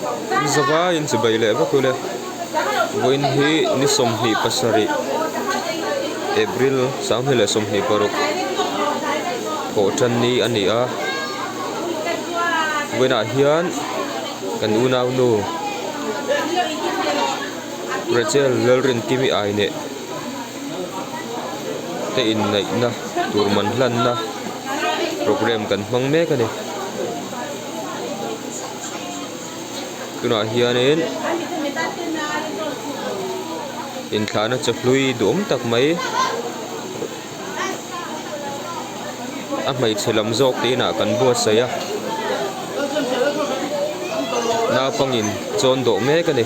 Zavaiin chibai leh vak ule vawiin hi ni 27 April 2026 thawh tan ni a ni a vawiinah hian kan unaunu Rachel Lalrinkimi Aine te inneihna tur man hlanna programme kan hmang mek a ni. Tunah hianin inthlahna chawhlui duhawm tak mai a hmeichhe lam zawk te inah kan buatsaih a naupangin chawn dawh mek a ni.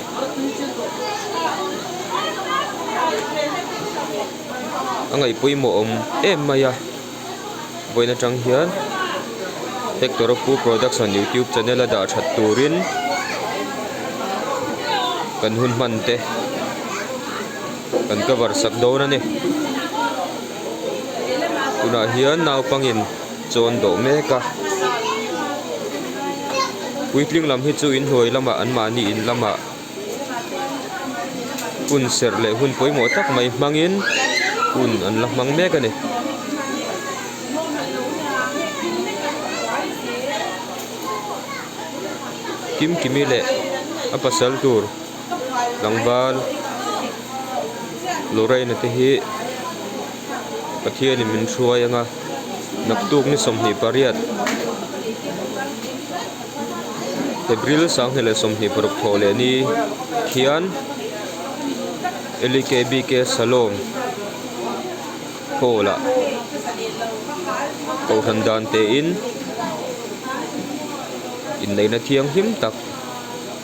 A ngaih pawimawh awm em mai a. Vawiin atang hian Hector a pu production youtube channel a dah that turin kan hun hman te kan cover sak dawn a ni. Tunah hian naupangin chawn dawh mek a puitling lam hi chu inhnuai lamah anmahni in lamah. Hun serh leh hun pawimawh tak mai hmangin hun an la hmang mek a ni. Kimkimi leh a pasal tur tlangval Lorraine te hi Pathianin min hruai anga naktuk ni 28. April 2026 thawh leh ni khian LEKBK Salom Hall ah Kohhran dan tein inneihna thianghlim tak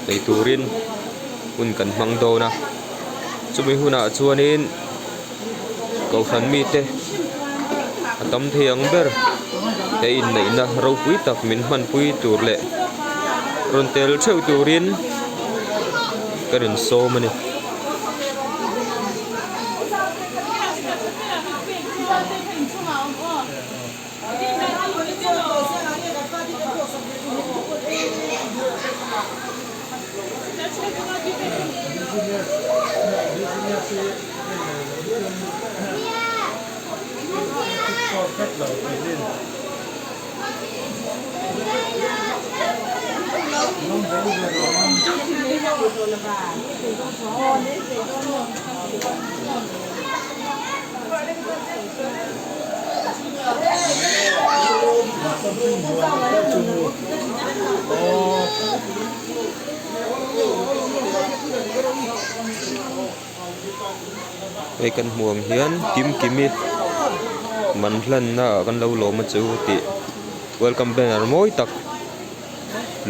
nei turin hun kan hmang dawn a chumi hunah chuanin. Kohhran mite a tam thei ang ber he inneihna ropui tak min hmanpui tur leh rawn tel theuh turin ka rawn sawm a ni. Hei kan hmuh ang hian Kimkimi man hlanna ah kan lo lawm a chu tih welcome banner mawi tak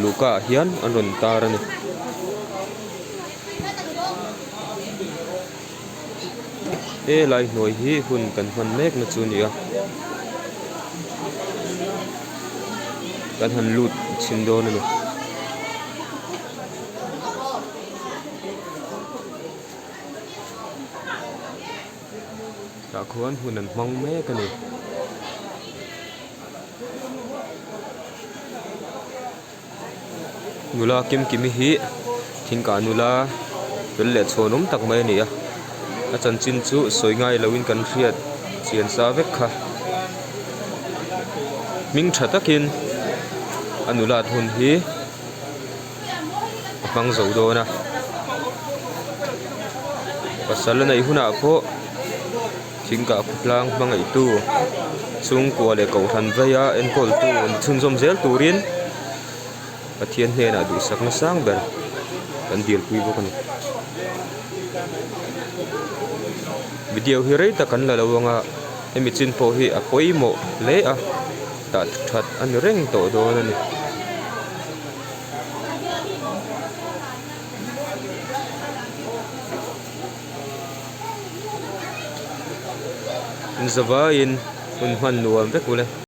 luhka ah hian an rawn tar a ni. Helai hnuai hi hun kan hman mek na chu a ni a kan han lut chhin dawn a ni. Tah khuan hun an hmang mek a ni. Nula Kimkimi hi thingkah nula fel leh chhuan awm tak mai a ni a a chanchin chu sawi ngai loin kan hriat chian sa vek kha hming tha takin a nulat hun hi. a hmang zo dawn a pasal a neih hunah pawh thingkah khawtlang hmangaihtu chhungkua leh kohhran veia enkawltu an chhunzawm zel turin Pathian hnenah duhsakna sang ber kan dilpui bawk a ni. Video hi rei tak kan la lo anga hemi chin pawh hi a pawimawh hle a dah that a ni reng tawh dawn a ni. Zavaiin hun hman nuam vek ule.